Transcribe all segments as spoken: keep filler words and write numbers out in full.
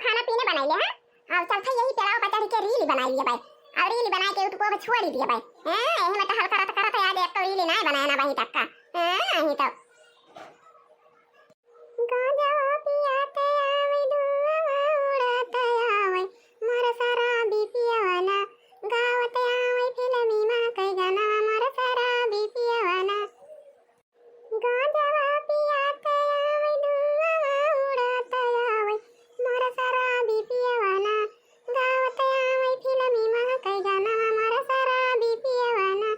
खाना पीना बनाई ले, हाँ? अब चलत है यही पेड़वा पर चढ़ के reel बनाई लिए भाई। और reel बनाए के YouTube पर छोड़ ही दिए भाई। हैं, यही में टहल करत करत आज एक तो reel नाहीं बनाए ना वहीं तक का। हैं, नहीं तो। गांजवा पियाते आवे, धुआं उड़ाते आवे, मोर शराबी पियवा ना। गावते आवे फिल्मी माँ के गाना, मोर शराबी पियवा ना। गांजवा पियाते आवे, धुआं उड़ाते आवे, मोर शराबी पियवा ना। गावते आवे फिल्मी माँ के गाना, मोर शराबी पियवा ना।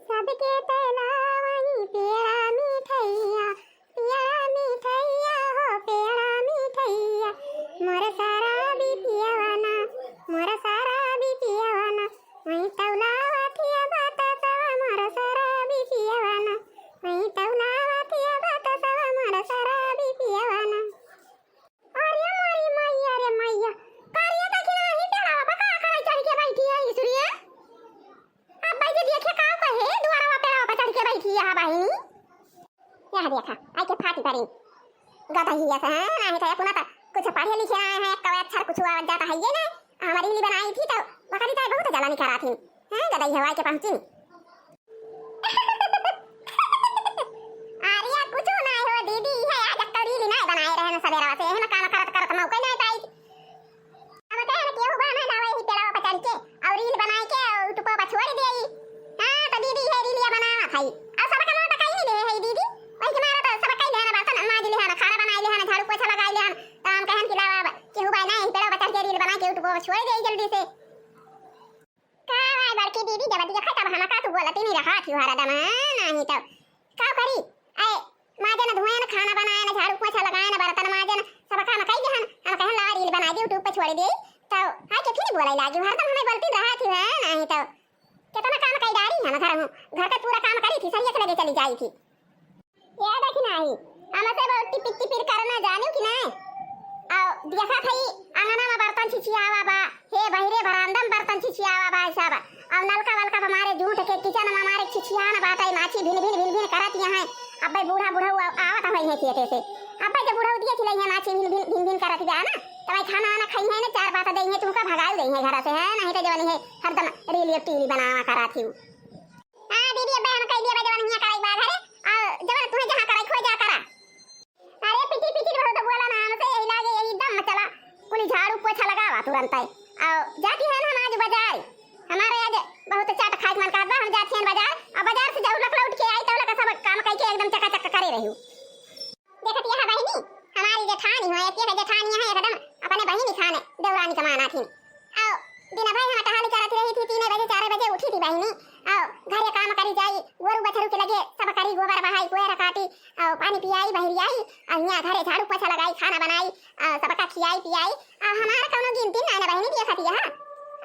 सबके तेलावई पेड़ा मिठैया, पेड़ा मिठैया हो, पेड़ा मिठैया। मोर शराबी पियवा ना, मोर शराबी पियवा ना। वहीं तौलावा थिया बात सवा मोर शराबी पियवा ना। वहीं तौलावा थिया बात सवा मोर शराबी पियवा ना। अरे मोरी मैया रे मैया, करिया देखी ना, ही पेड़वा पर का करे चढ़ के बैठी है ईश्वरिया? अब भाई जी देखे का कहे, दुआरवा पेड़वा पर चढ़ के बैठी है बहिनी। यह देखा, आई के फाटी परी। गदहिया से, हाँ, नहीं तो अपना तो कुछ पढ़े लिखे ना है, कवे अक्षर कुछ आवत जाता है ये ना। हमारी reel बनाई थी तो बकरी तो बहुत जलानी करा थी। हैं, गदई हवाई के पहुंची। अरे कुछ ना हो दीदी, ये आज तक reel ना बनाए रहे ना सवेरा से, यही में काम करत करत मौका ना पाई। हम कहे ना केहू बहाना लावे ही पेड़वा पर चढ़ के और reel बनाए के और YouTube पर छोड़ दे। हाँ, तो दीदी ये reel ये बनावा भाई। और सब काम तो कहीं नहीं दे है दीदी। वही के मारा तो सब कहीं लेना बर्तन माज लेना, खाना बनाए लेना, झाड़ू पोछा लगाए लेना। तो हम कहन कि लावा अब केहू बहाना ही पेड़वा पर चढ़ के reel बनाए के YouTube पर छोड़ दे जल्दी से। का भाई बड़की दीदी, जब देखा तब हम का तू बोलती नहीं रहा थी हरदम, हाँ, नहीं तो का करी? ऐ माजन धोएन, खाना बनाएन, झाड़ू पोछा लगाएन, बर्तन माजन, सब काम कई देहन। हम कहन ला reel बना दे, YouTube पे छोड़ दे, तो आके फिर बोले लागी, हरदम हमें बोलती रहा थी, हाँ, नहीं तो कितना काम कई डारी हम घर हूँ, घर का पूरा काम करी थी, सही से लगे चली जाई थी। ये देखी नाही, हमसे बहुत टिपिर टिपिर करना जानिउ कि नहीं? आओ, देखा थई, अंगना में बर्तन छिछियावा बा, हे बहिरे बरामदा में बर्तन छिछियावा बा, सब। और नलका वलका पे हमारे जूठ के kitchen में हमारे छिछियान बाटे, माछी भिन भिन भिन भिन करत यहाँ। अब्बे बूढ़ा बुढ़ऊ आ-, आवत है खेते से। अब्बे जब बुढ़ऊ दिए खिलाई है, माछी भिन भिन भिन भिन करत जा ना, तो भाई खाना वाना खाई है ना, चार बात दे है, तुमका भगाई दे है घर से, है नहीं तो जवानी है हरदम reel टीवी बनावा करा थी। हाँ दीदी, अबे हम कह दिया बा जवन हियाँ कराई बा घरे, और जवन तुहे जहाँ कराई खोई जा करा। अरे पिटी पिटी बहुत बोला ना हमसे, यही लागे यही दम में चला, कुली झाड़ू पोछा लगावा तुरंत है। और जाती है ना हम आज बाजार, हमारे आज बहुत चाट खाए के मन करत बा, हम जाती हैं बाजार, और बाजार से जब लौट लौट के आई तो लगा सब काम करके एकदम चकाचक करे रही। देखत यह बहिनी, हमारी जेठानी हो, एक यह जेठानी है एकदम अपने बहिनी खाने देवरानी के माना थी। आओ, दिन भर हम टहल करत रही थी, तीन बजे चार बजे उठी थी बहिनी। आओ, घरे काम करी जाई, गोरू बछरू के लगे सब करी, गोबर बहाई, गोयर काटी, आओ, पानी पियाई, बहरियाई, और यहाँ घरे झाड़ू पोछा लगाई, खाना बनाई, आओ, सबका खियाई पियाई। आओ, हमार कौनो गिनती ना ना बहिनी देखत यह।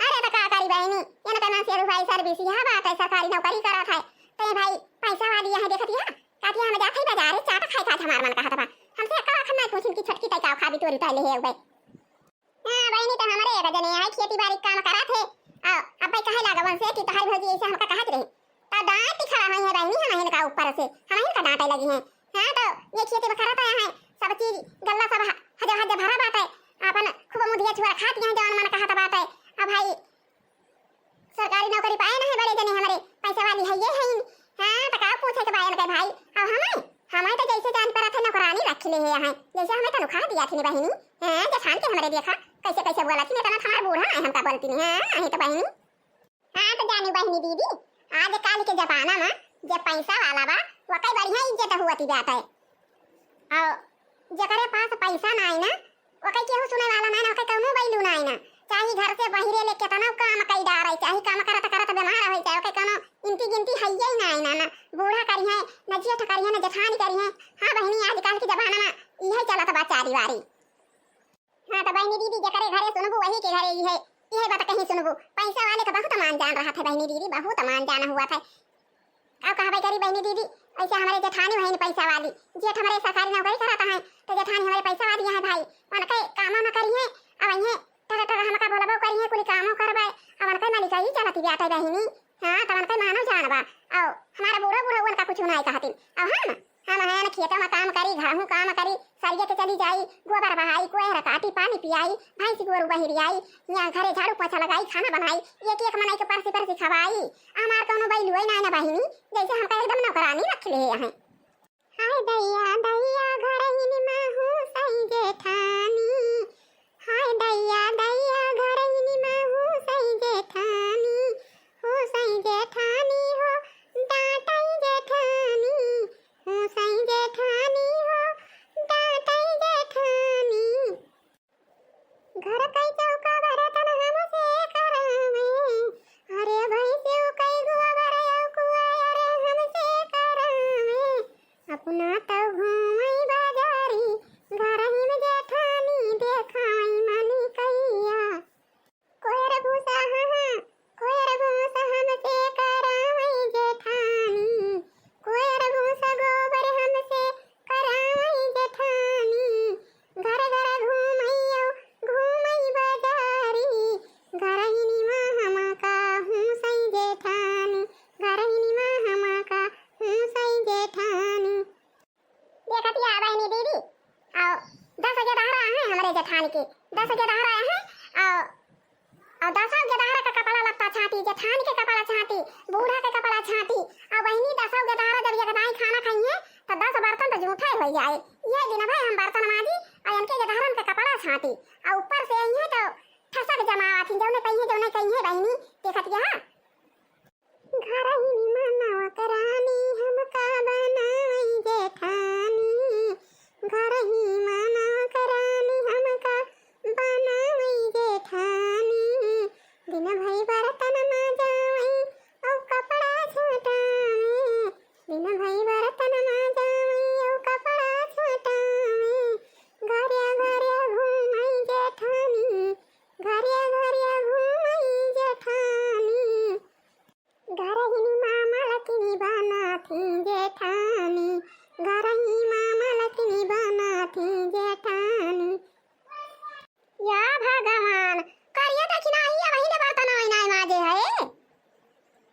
अरे तो का करी बहिनी, ये ना कमान से भाई service यह बात है, सरकारी नौकरी करत है, ते भाई पैसा वाली यह देखत यह। काकी, हम जात हई बाजारे, चाट खाए का आज हमार मन कहत बा। हमसे एक्का आखन नाहीं पूछिन कि छोटकी तई का खाबी तोरी तई लेहे अउबे। हाँ, बहिनी तो हमरे एक जने है, खेती बारी काम करत है। आ, अब्बे कहे लागवन से कि तोहार भौजी ऐसे हमका कहत रही। तो डांट खड़ा होई है बहिनी, हम इनका ऊपर से, हम इनका डांटे लगी हैं। हाँ, तो ये खेती में करत आया है, सब चीज गल्ला सब ह-, हजर हजर भरा बाटे। आपन खूब मुधिया छुआ खाती हैं, जवन मन कहत बाटे। अब भाई, सरकारी नौकरी पाए नहीं बड़े जने हमरे, पैसा वाली है ये है। हाँ, तो का पूछे के बा इनके भाई? अब हमें, हमें तो जैसे जान पर थे नौकरानी रख ले है यहाँ, जैसे हमें तनख्वाह दिया थी बहिनी। हाँ, जेठान के हमरे देखा, कैसे कैसे बोला थी, नहीं तो ना हमार बूढ़ा नहीं हमका बोलती नहीं। हाँ, नहीं तो बहिनी। हाँ, तो जानी बहिनी दीदी, आज काल के जमाना में जे पैसा वाला बा, वो कई बढ़िया इज्जत हुआ थी जाता है। और जेकरे पास पैसा नाई ना, ओके केहू सुने वाला नाई ना, ओके कौनो value नाई ना। चाहे घर से बहिरे ले केतना काम कई डारे, चाहे काम करत करत बीमार होई, चाहे ओके कौनो इनकी गिनती हइये ही नाई ना, ना बूढ़ा करिहे, ना जेठ करिहे, ना जेठानी करिहे। हाँ बहिनी, आजकल के जमाना में इहे चलत बा चारी वारी। हाँ तो बहिनी दीदी, जेकरे घरे सुनबू वही के घरे इहे, इहे बात कहीं सुनबू। पैसा वाले का बहुत मान जान रहा था बहिनी दीदी, बहुत मान जान हुआ था। का कहबे करी बहिनी दीदी, ऐसे हमरे जेठानी बहिन पैसा वाली, जेठ हमरे सरकारी नौकरी करत हैं, तो जेठानी हमरे पैसा वाली हैं भाई, उनके कामो न करिए, अब इहे टगा टगा हमका बोलबो करिए, कुली कामो करबे, अब उनके मलिकाई चलती बाटे बहिनी। हाँ, तब उनके मानो जानबा, और हमारा बूढ़ो बूढ़ो उनका कुछ नहीं कहती। अब हम, हम हैं न खेतों में काम करी, घरहू काम करी, सरिये के चली जाई, गोबर आई, कोयर काटी, पानी पियाई, भैंस गोरू बहिरियाई, यहाँ घरे झाड़ू पोछा लगाई, खाना बनाई, एक एक मनई के परसी परसी खवाई। हमार कौनो बैलुए ना ना बहिनी, जैसे हमका एकदम नौकरानी रख ले हैं। हाय दैया दैया घरहिन महू सही जेठानी, हाय दैया दैया घरहिन महू सही जेठानी, हो सही जेठानी हो, डांटई जेठानी, हो सही जेठानी हो, डांटई जेठानी। घर कई चौका बर्तन हमसे करावे, अरे भैंसियों कई गोबर अउ कुआर हमसे करावे। अपना तो घूमई बाजारी, घरहिन जेठानी देखाई मलिकैया। कोयर भूसा हाँ हाँ, कोयर भूसा हमसे करावई जेठानी, कोयर भूसा गोबर हमसे करावई जेठानी। घर घर घूमई अउ घूमई बाजारी, घरहिन महू सही जेठानी, घरहिन महू सही जेठानी। देखत या बहिनी दीदी, अउ दस गेदहरा हैं हमरे जेठानी के, दस गेदहरा हैं, अउ, अउ दसौ गेदहरा के कपड़ा लत्ता छांटी, जेठानी के कपड़ा छांटी, बूढ़ा के कपड़ा छांटी। अउ बहिनी, दसौ गेदहरा जब एक दाई खाना खइहें, त दस बर्तन त जूठे होइ जाए। यह दिन भर हम बर्तन माजी, अउ इनके गेदहरन के कपड़ा छांटी, अउ ऊपर से अइहें त ठसक जमावत ही, जौने कइहें, जौने कइहें बहिनी, देखत या। घरहिन मनवा करानी हमका बनावई जेठानी, घरहिन मनवा करानी हमका बनावई जेठानी। दिन भई बर्तन माजावई अउ कपड़ा छांटावई, दिन भई बर्तन माजावई अउ कपड़ा छांटावई। घरिया घरिया घूमई जेठानी, घरिया घरिया घूमई जेठानी। घरहिन माँ मलकिनी बनाथी जेठानी, घरहिन माँ मलकिनी बनाथी जेठानी। या भगवान, करिया दखिनाही अबहिं ले बर्तन नाई माजे है।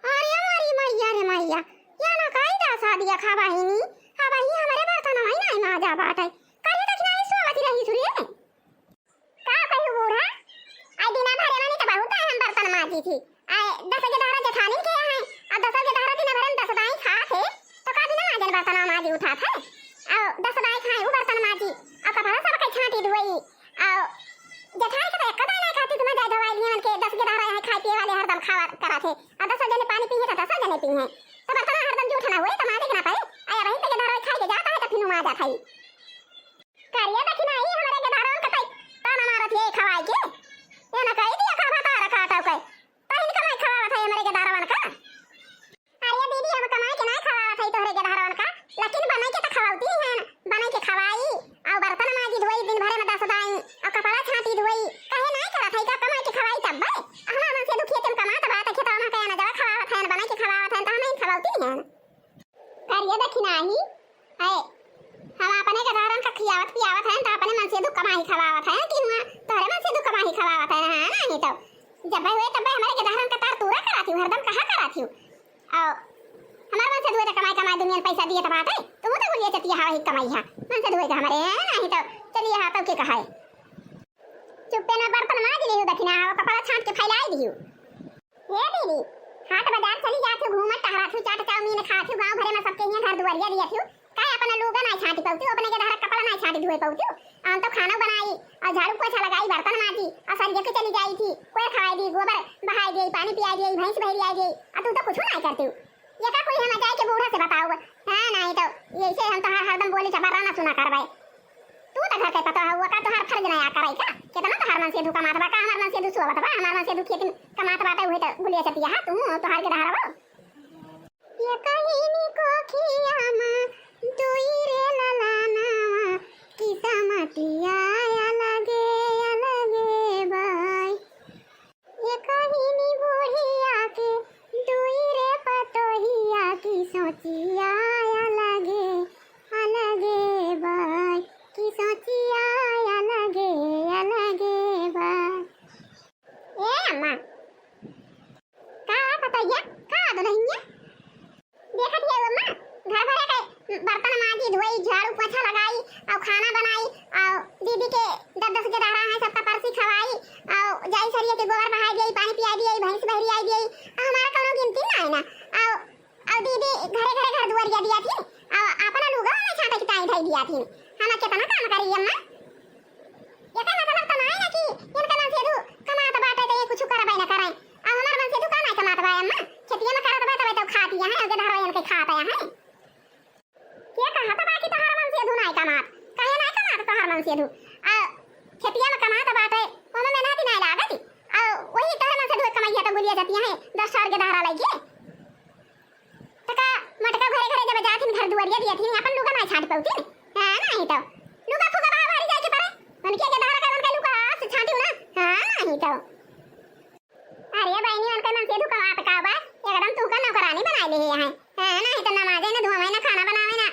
अरे मोरी मैया रे मैया, या ना काई दसा दिया खा बहिनी, अबहिं हमरे बर्तन नाई माजा बाटे। करिया दखिनाही सोवत रही सुरे। का कहू बूढ़ा, आइ दिना भरे मनी त बहुत है हम बर्तन माजी थी। आइ दस गेदहरा जेठानी के हैं, अउ दस गेदहरा दिना भरे में दस दाई खात है, तो का दिना माजन बर्तन माजी उठात है? अउ दस दाई खाए उ बर्तन माजी, अउ कपड़ा सब के छांटी धोई, अउ जेठानी के तो एक दाई नहीं खाती, तुम्हें जाए धोवाई लिए उनके दस गेदहरा हैं खाए पिए वाले हरदम खावा करत है, अउ दस जने पानी पी है तो दस जने पी हैं, तो बर्तन हरदम जूठ ना हुए तो माजे के ना पाए, आया वहीं पे गेदहरा खाए के जाता है तो फिर माजा खाई। करिया दखिनाही हमरे गेदहरवन का तई ताना मारत है खवाई के। ये ना कही दिया का भतार काटव के। तहिन कमाई खवावत है हमरे गेदहरवन का। अरे दीदी, हम कमाई के नाई खवावत है तोहरे गेदहरवन का, लेकिन बनाई के तो खवावती हैं, बनाई के खवाई, अउ बर्तन माजी धोई दिन भरे में दस दाई, अउ कपड़ा छांटी धोई, कहे नाई करत है का कमाई के खवाई तब बे? हमार मन से दुखिए तुम कमात बात है, खेतवा में कहे ना जवा खवावत है, बनाई के खवावत है, तो हम ही खवावती हैं। करिया दखिनाही, है, हम अपने गेदहरन का खियावत पियावत हैं, तो अपने मन से दुख कमाही खवावत हैं, कि हुआ तोहरे मन से दुख कमाही खवावत हैं, हाँ, नहीं तो जब हुए तब हमरे गेदहरन का तार तूरा कराती हूँ, हरदम कहा कराती हूँ। अउ हमार मन से दुए तो कमाई कमाई दुनिया में पैसा दिए तो बात है, तू तो बोलिए चतिया हवा ही कमाई है, मन से दुए तो हमारे, हाँ, नहीं तो चलिए हाँ, तब के कहा है। चुप्पे ना बर्तन माज लिहू दखिना, अउ कपड़ा छांट के फैलाई दिहू। ए दीदी, हाट बाजार चली जात हूँ, घूमत टहरत हूँ, चाट चाउमीन खात हूँ, गाँव भरे में सबके हियाँ घर दुआरिया दियत हूँ, काहे अपना लूगा नाई छांटी पउती, अपने गेदहरा कपड़ा नाई छांटी धोए पउती, हम तो खाना बनाई, अउ झाड़ू पोछा लगाई, बर्तन माजी, अउ सरिया के चली जाई थी, कोई खवाई दी, गोबर बहाई दी, पानी पियाई दी, भैंस बहरियाई दी, अउ तू तो कुछ नाई करती हूँ। ये का कोई हम जाए के बूढ़ा से बताओ? हाँ, नहीं तो यैसे हम तोहार हरदम बोली चबर्रा ना सुना करबे। तू तो घर के पतोह हुआ का, तोहार फर्ज नहीं आ करे का? कितना तोहार मन से धू कमात बा का, हमार मन से धू सोवत बा, हमार मन से धू खेती कमात बाटे, उहे तो गुलिया चटिया हा तू, तोहार के धारा बा। ये कहिनी कोखिया मा दुई रे ललनवा, किस्मतिया अलगे अलगे बाय। ये कहिनी बुढ़िया के दुई रे पतोहिया की सोचिया अलगे अलगे बाय, की सोचिया अलगे अलगे बाय। ए अम्मा, का पतोहिया, का दुल्हनिया? देखत हिया अम्मा, घर भरे के बर्तन माजी, धोई, झाड़ू, पोछा लगाई, अउ खाना बनाई, अउ दीदी आई सरिया के गोबर बहाई दिया, पानी पियाई दिया, भैंस बहरी आई दिया, हमार कौनो गिनती ना है ना। आओ, आओ दीदी घरे घरे घर दुआरिया दिया थी, आओ अपना लुगा ना छाटा की ताई ढाई दिया थी। हम कितना काम करी अम्मा? एकर मतलब तो नाई ना कि इनका मनसेधू कमात बाटे तो ये कुछ करबे ना करे। अब हमार मनसेधू का नाई कमात बा अम्मा? खेतिया में करत बा तबे तो खात यहाँ है, ओके धरवा इनके खात यहाँ है। के कहत बा कि तोहार मनसेधू नाई कमात? काहे नाई कमात तोहार मनसेधू? आ खेतिया में कमात बाटे, ओमे मेहनत नाई लागत। आ वही तोहर मनसेधू कमैया तो गुलिया जाती है, दस चार के धारा लइके। त का मटका घरे घरे जब जाथिन घर दुआरिया दियाथिन, अपन लुगा नाई छाट पउथिन? हाँ, नाहीं तो। लुगा फुगा बाहर जाए के परे। उनके के धारा का उनका लुगा हाथ से छाटिउ ना? हाँ, नाहीं तो। अरे बहिनी, उनका मनसेधू कमात का बा? एकदम तुहका नौकरानी बनाए ले है। हाँ, नाहीं तो नमाजे ना धोवे ना खाना बनावे ना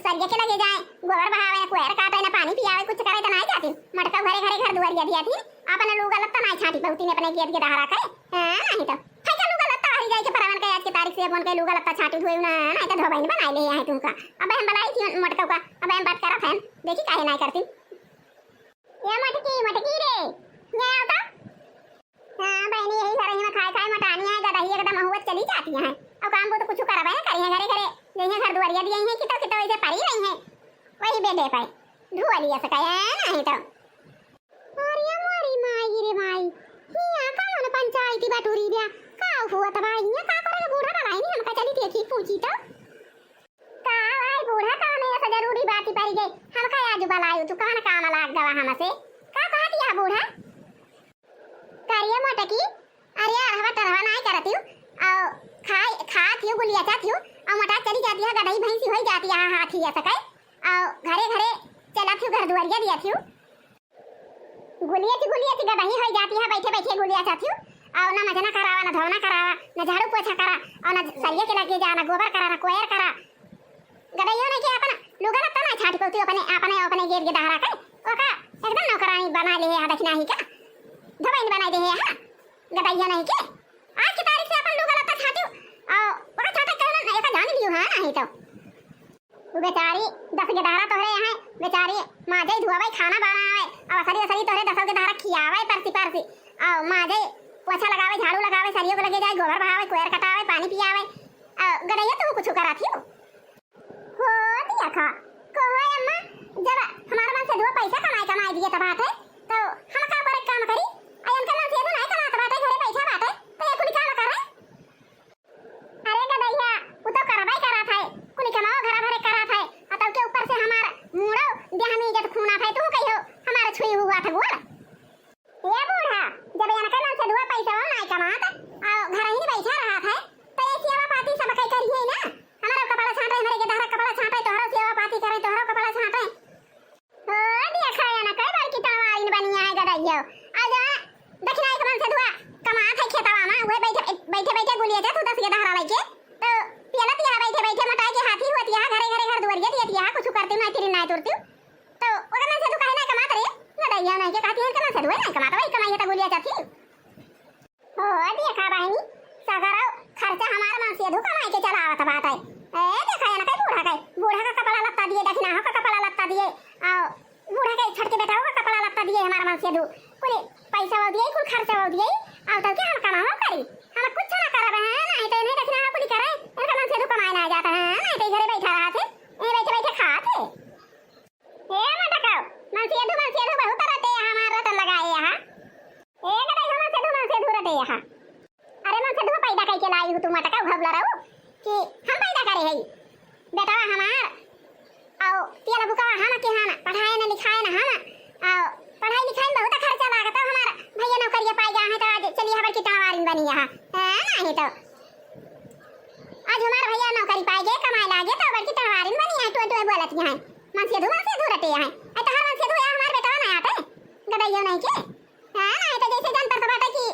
सरिया के लगे जाए, गोबर बहावे ना कोयर काटे ना पानी पियावे, कुछ करे तो नाई जाती। मटका घरे घरे घर दुआरिया दियाथिन, अपन लुगा लत्ता नाई छाटी पउथिन अपने गेद के दहारा करे। हाँ, नाहीं तो। है का लुगा लत्ता हरी जाए के परवन के आज के तारीख से अपन के लुगा लत्ता छाटी हुए ना, नाहीं तो धोबइन बनाए ले है तुमका। अब हम बलाई थी मटका का, अब हम बात करत हन, देखी काहे नाई करती। ए मटकी, मटकी रे, ये आओ तो। हाँ बहिनी, यही घर ही में खाए खाए मोटानी है, गदही एकदम अहुआ चली जाती है। अब काम को तो कुछ करबे ना करी है, घरे घरे यही घर दुआरिया दिए हैं कि तो, कि तो ऐसे पड़ी रही है वही बेडे पे धुआ लिया सका है, नाहीं तो। अरे मोरी माई रे माई, हिया कौन पंचायती बटुरी ब्या? का हुआ त भाई, हिया का करे बूढ़ा बलाई नहीं हमका चली देखी पूछी तो। का भाई बूढ़ा, का में ऐसा जरूरी बात ही पड़ी गई? हमका आज बलायु, तू कौन काम लाग गवा हमसे? का कहत यह बूढ़ा? करिया मोटकी, अरे अरहवा टरहवा नाई करतिउ, औ खाई, खातिउ, गुलिया चाहतिउ, औ मोटा चली जाती है, गदही भैंसी होई जाती है, हाथी ऐसा कहे, औ घरे घरे चला थिउ, घर दुआरिया दिया थिउ। गुलिया थी, गुलिया थी, गदही होई जाती है, बैठे बैठे गुलिया चाहतिउ, औ ना मजना करावा, ना धोना करावा, ना झाड़ू पोछा करा, औ ना सरिया के लगे जा, ना गोबर करा, ना कोयर करा, गदइयो नहीं के अपन लुगा लत्ता ना छाटी पउती, अपने, अपने, अपने गेद के दहारा के, ओका एकदम नौकरानी बना ले है, देखी नाही का? धोबइन बनाई दे है, हाँ? गदइयो नहीं के। आज की तारीख से अपन लुगा लत्ता छाटी, औ ओका छाटे कहना, एका जान लियो, हाँ, नहीं तो। वो बेचारी दस के दहारा तोहरे यहाँ, बेचारी माजे धुआवे, खाना बनावे, अब असरी असरी तोहरे दसों के दहारा खियावे, परसी परसी। औ माजे पोछा लगावे, झाड़ू लगावे, सरियो के लगे जाए, गोबर बहावे, कोयर कटावे, पानी पियावे। औ गदइयो तू कुछ करा थिउ। हो दिया खा, कहो अम्मा, जब हमार मनसेधुआ पैसा कमाए, कमाए दिए त बाटे, तो हम का करे काम करी? आ इनकर मनसेधु नाई कमात बाटे, घरे बैठा बाटे, तो ये कुल काम करे? अरे गदइया, उ तो करबे करत है, कुल कमाओ घरा भरे करत है, आ तब के ऊपर से हमार मूड़ो देह में इज्जत खूना था, तू कहियो हमार छुई हुआ था गोड़। ए बूढ़ा, जब इनका मनसेधुआ पैसा नाई कमात, आ घर ही बैठा रहत है, तो ये सेवा पाती सब कई करिए ना। हमारा कपड़ा छाटे, हमारे के दहरा कपड़ा छाटे, तोहरा सेवा पाती करे, तोहरा कपड़ा छाटे। ओ, देखा या ना, कई बार की टनवारिन बनिया है गदइयो। आ जा, दक्षिणा एक मनसेधुआ कमात है खेतवा में, उहे बैठे, बैठे, बैठे गुलिया जा, तू दस के दहरा लइके, तो पियला पियला बैठे, बैठे मोटाई के हाथी हुआ तिया, घरे, घरे, घर दुआरिया दिया तिया, कुछ करती नाई, तिरी नाई तुरती। तो ओकर मनसेधु काहे ना कमात रे? गदइया नहीं के कहती है, इनका मनसेधु है ना कमात, वही कमाई है तो गुलिया चाहती। ओ, देखा बहिनी, सगरो खर्चा हमार मनसेधु कमाई के चलावत बाटे। ए, देखा या ना, कई बूढ़ा के, बूढ़ा का कपड़ा लत्ता दिए, दक्षिणा हो का कपड़ा लत्ता दिए, आ बूढ़ा के छोटके बेटा हो का कपड़ा लत्ता दिए हमार मनसेधु। कुल पैसा वो दिए, कुल खर्चा वो दिए, आ तो क्या हम कमाओ करी? हम कुछ ना करब, हैं? नहीं तो इन्हें दक्षिणा हो कुल करे, इनका मनसेधु कमाए ना जाता है, नहीं तो घरे बैठा रहत है, यहीं बैठे बैठे खात है। ए मटकाओ, मनसेधु, मनसेधु बहुत रटे यहाँ, हमार रटन लगाए यहाँ। ए गदई हो, मनसेधु, मनसेधु रटे यहाँ। अरे मनसेधु पैदा कई के लाई हो तू मटकाओ घबला रहो कि हम पैदा करे हई। बेटवा हमार, औ तेल बुकवा हम के हन, पढ़ाए न लिखाए न हम, औ पढ़ाई लिखाई में बहुत खर्चा लागत है। हमार भैया नौकरिया पाई गया है तो आज चलिए हमार की टनवारिन बनी यहाँ। हाँ, नहीं तो आज हमार भैया नौकरी पाए गए, कमाए लागे, तो बड़की टनवारिन बनी है, टुए टुए बोलत यहाँ। मनसेधु, मनसेधु रटे यहाँ। ए, तोहार मनसेधु है, हमार बेटवा ना आटे। गदइयो नहीं के। हाँ, नहीं तो जैसे जान पर बाटे कि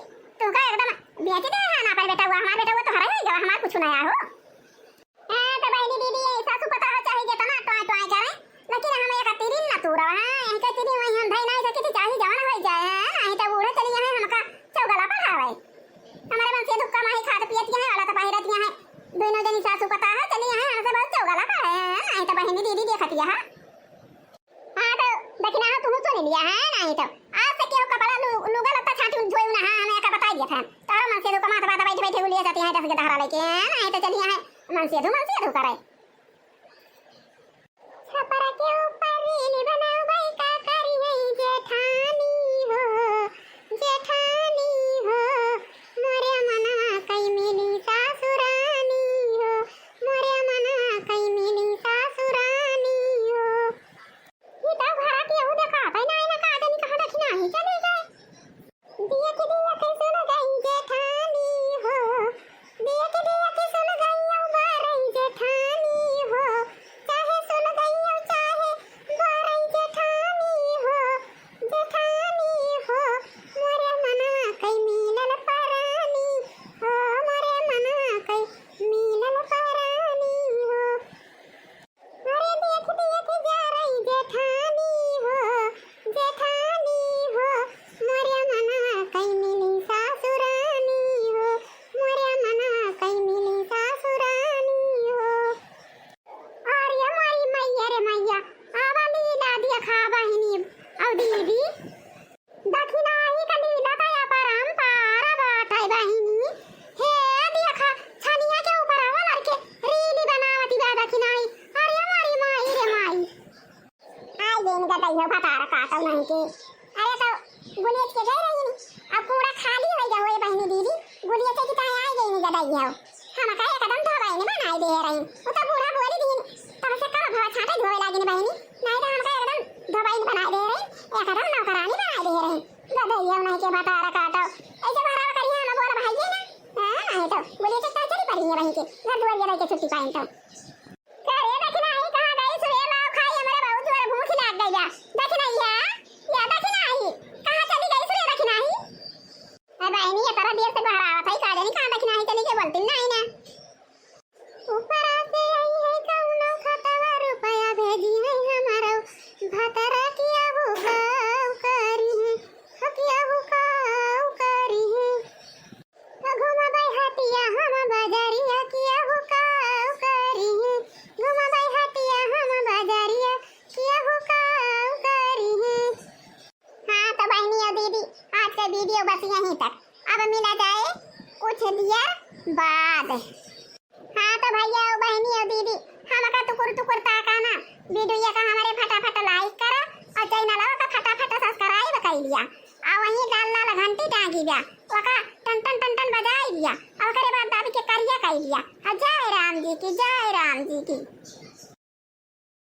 तुमका एकदम बेच दे है ना, पर बेटा हुआ, हमार बेटा हुआ तो हरा ही गवा, हमार कुछ नया हो। हाँ, तो बहनी दीदी, ये सासू पता हो चाहे जितना टोए टोए करे, लेकिन हम एक तिरिन ना तू रहा, हाँ, इनके तिरिन वही हम धई नहीं सके, चाहे जवान हो जाए, हाँ, नहीं तो बूढ़े चली यहाँ हमका चौगला पढ़ावे। हमारे मन से दुख कमाई खात पियत यहाँ वाला तो बाहर रहती हैं, दोनों जनी सासू पता है, चली यहाँ हमसे बहुत चौगला पढ़े, हाँ, नहीं तो बहनी दीदी देखती है। हाँ, तो दक्षिणा हो, तुम सुन लिया है, नहीं तो आज से केहू कपड़ा लु-, लुगा लत्ता छाटी झोई था। तारो मनसेधू कमात बात बैठे बैठे गुलिया जाती है दस के दहरा लेके, नहीं तो चलिया है मनसेधू, मनसेधू करे। छपरा के ऊपर रील बनावे का करी है जेठानी हो, जेठानी हो, मोरे मनवा कई मिली सासुरानी हो, मोरे मनवा कई मिली सासुरानी हो। ये तो घरा के यहू देखा, भाई ना, ना का जानी कहाँ दखिना ही चले गए। दिया के दिया के सुन गई जेठानी हो, दिया के दिया के सुन गई औ बारई जेठानी हो, चाहे सुन गई औ चाहे बारई जेठानी हो, जेठानी हो, मोरे मनवा कई मिलल परानी हो, मोरे मनवा कई मिलल परानी हो। अरे देख देख जा रही जेठानी हो, जेठानी हो, मोरे मनवा कई मिली सासुरानी हो, मोरे मनवा कई मिली सासुरानी हो। अरे माई मैया रे मैया, आवा लीला देखा बहिनी औ दीदी। दखिनाही का लीला का अपरंपार बाटै बहिनी। हे देखा, छनिया के ऊपर वो लड़के रीली बनावती बा दखिनाही। अरे हमारी माई रे माई। आई गई गदई हो भतार काटौ नहीं के। अरे तो गुलियच के गई रही नी। अब कूड़ा खाली हो गया होए बहिनी दीदी। गुलियच की ताई आई गई गदई हो। हमका एकदम धोबाइन बनाई दे रही। वो तो बूढ़ा बोली दीन। तब से कब भवा छाटे धोवे लागिन बहिनी। नहीं तो हमका एकदम धोबाइन बनाई दे रही। एकदम नौकरानी बनाई दे रही। गदई हो नहीं के भतार काटौ। ऐसे भरावा करिए हम बोल भाई ना। हाँ, नहीं तो बोलिए तो चली पड़ी है वहीं के। घर दुआर ये रह के छुट्टी पाइन तो। का रे दखिनाही, कहाँ गई सुरे? लाव खाई, हमरे बहुत जोर भूख लाग गई या। दखिनाही, या दखिनाही, कहाँ चली गई सुरे दखिनाही? अरे बहिनी, ये तरह देर से बाहर आवत है, का जानी कहाँ दखिनाही चली गई, बोलती नहीं ना। ऊपरा से आई है कौनो खतवा, रुपया भेजी है हमारो भतरा, किया हो काऊ करी है, हो किया हो काऊ करी है। तो घुमबै हटिया हम बजरिया, किया हो काऊ करी है। घुमबै हटिया हम बजरिया, किया हो काऊ करी है। हाँ तो बहिनी और दीदी, आज का वीडियो बस यहीं तक। अब मिला जाए कुछ दिया बाद। हाँ तो भैया और बहिनी और दीदी, हमका टुकुर टुकुर ताका ना, वीडियो का हमारे फटाफट like करा और चैनल का फटाफट subscribe कर लिया। आ वहीं लाल लाल घंटी टांगी बा, ओका टन टन टन टन बजाई दिया, और ओकरे बाद दाबी के करिया कई दिया। हाँ, जय राम जी की, जय राम जी की।